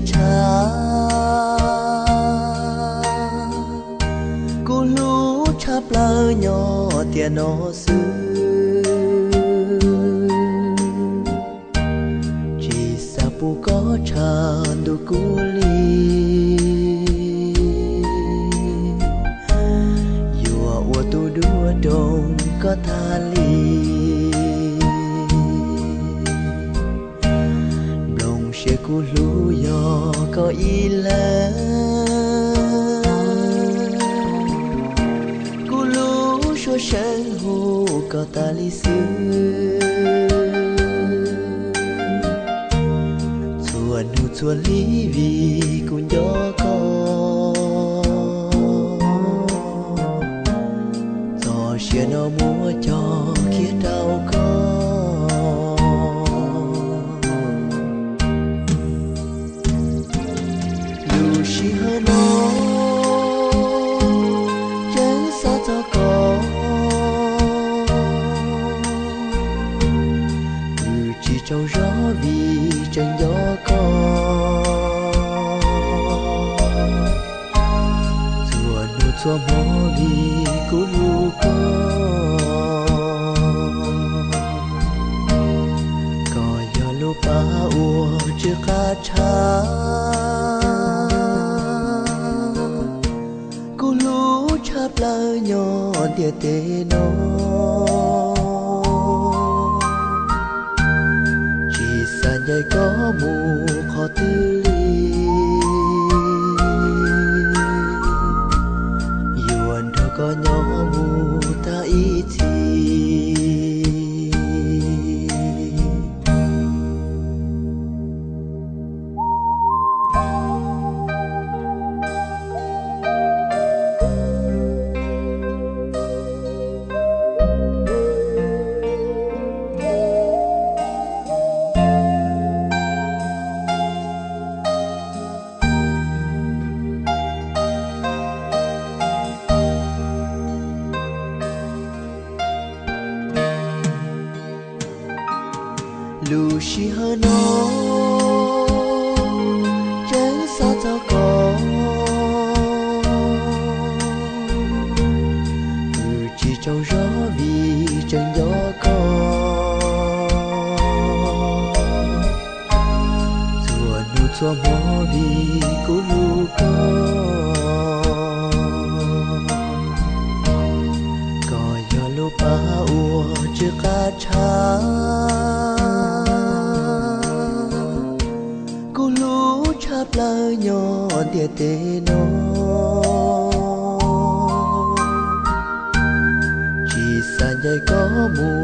tshaj, kuv hlub tshaj plaws nyob tiam no xwb. Tsis xav pub koj tshav ntuj kuv li, yuav ua tus duab rau koj tag li. Nplooj siab kuv hlub yog koj ib leeg, kuv lub suab seev hu koj tas li xwb. Txhua hnub txhua hli vim kuv nco koj, txoj sia no muab coj kiag rau koj. Lub sij hawm no tseem xav txog koj, tsis tsaug zog vim tseem nco koj. Txhua hnub txhua hmo vim kuv hlub koj, koj yog lub pab uas tsis qab tshaj. Kuv hlub tshaj plaws nyob ntiaj teb no, tsis xav ncaim koj mus qhov twg li, yuav nrog koj nyob mus tag ib txhis. Lub sij hawm no tseem xav txog koj, tsis tsaug zog vim tseem nco koj. Txhua hnub txhua hmo vim kuv hlub koj, koj yog lub pab uas tsis qab tshaj. Kuv hlub tshaj plaws nyob ntiaj teb no, tsis xav ncaim koj mus